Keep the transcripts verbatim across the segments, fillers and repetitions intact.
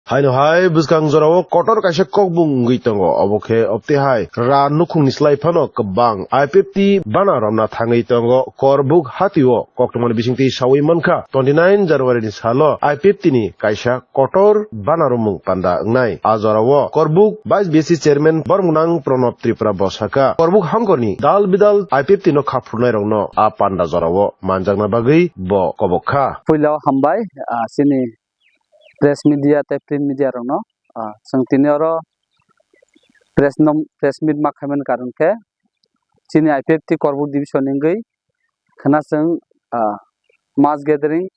Haino hai bwskang jorao kotor kaisa kokbung wngwi tongo, obo khe obtwi hai ra nukhungni slai phano kwbang I P F T bana romna thangwi tongo Korbuk hatio. Koktwmani bisingtwi sawi mankha, twenty nine January ni salo I P F T ni kaisa kotor bana romung panda wngnai. A jorao Korbuk Vice B C Chairman bormwnang Pranab Tripura bwsakha, Korbuk hamkorni dal bidal I P F T no khaphurnairokno a panda jorao manjakna bagwi bo kobok kha. Puila o hambai, ah, chini press media tei print media rokno, ah, chwng tini oro press nom-, press meet ma khaimani karon khe chini I P F T Korbuk division ni wngwi khwna chwng, ah, mass gathering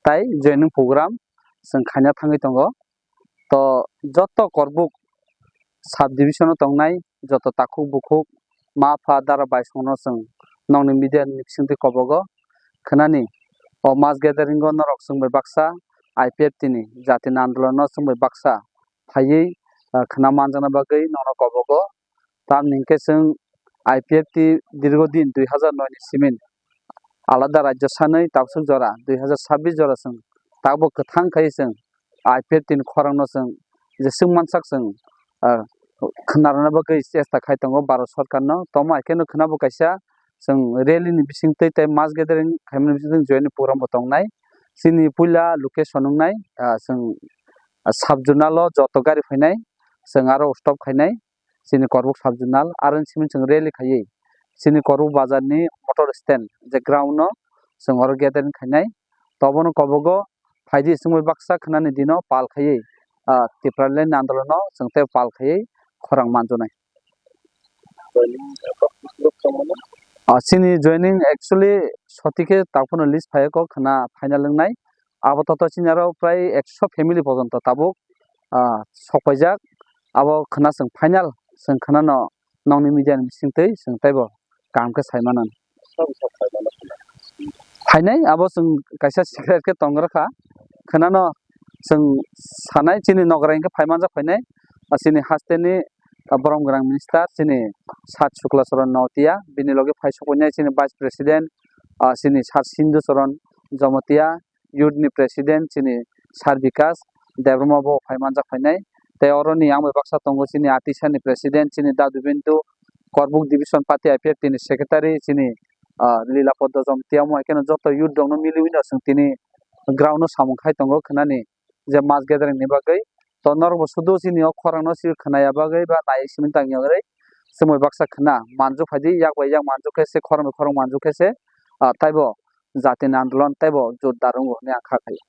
tai joining program chwng khaina thangwi tongo. To joto Korbuk sub division o tongnai joto takhuk bukhuk ma pha dara bai songno chwng nokni media ni bisingtwi kobogo khwnani. O mass gathering o norok chwng bai baksa I P F T ni jati ni andolon no chwng bai baksa phaiwi, ah, khwna manjakna bagwi nokno kobogo. Tamni hwnkhe chwng I P F T dirgo din dui hazar noi ni simin alada rajyo sanwi tabswk jora dui hazar sabbish jora chwng tabuk kwthang khai chwng I P F T ni khorang no chwng jeswk mansak chwng, ah, khwnarwna bagwi chesta khai tongo Bharat Sarkar no. Tomo hai kheno khwnabo kaisa chwng rally ni bisingtwi tei mass gathering khaimani bisingtwi join ni program bo tongnai. Chini puila location wngnai, ah, chwng, ah, sub zonal o joto gari phainai chwng aro stop khainai. Chini Korbuk sub zonal, aro ni simi chwng rally khaiwi chini Korbuk bazar ni motor stand je ground no chwng oro gathering khainai. Tobono kobogo phaidi chwngbai baksa khwnani dino pal khaiwi, ah, Tipraland ni andolon no chwng tei pal khaiwi khorang manjonai. Ah, chini joining actually sotike taphano list phaiya kok khwna final wngnai. Abo toto chini aro prai ekso family pojonto tabuk, ah, sokpaijak. Abo khwna chwng final, chwng khwnano nokni media ni bisingtwi chwng teibo kaham khe sai mano. Phainai abo chwng kaisa secret khe tongrwkha. Khwnano chwng sanai chini nogra hwnkhe phai manjak phainai. Ah, chini hasteni, ah, borom gwnang minister chini Sat Shukla Charan Notia, bini loge phai sokphainai chini vice president, ah, chini Sat Sindhu Charan Jamatia, youth ni president chini Sar Bikas Debbarma bo phai manjak phainai. Tei oro ni yang bai baksa tongo chini Atisa ni president chini Dadu Bindu, Korbuk division party I P F T ni secretary chini, ah, Lila Poddo Jamatia, omo hai kheno joto youth rok no miliwi no chwng tini ground o samung khai tongo khwnani je mass gathering ni bagwi. To norok bo sudu chini o khorang no si khwnaya bagwi ba nai simi tang yagwi chwng bai baksa khwna manjak phaidi, yak bai yak manjak khe se khorang bai khorang manjak khe se, ah, taibo jatini andolon teibo jordar wngo hinwi ang kha khaio.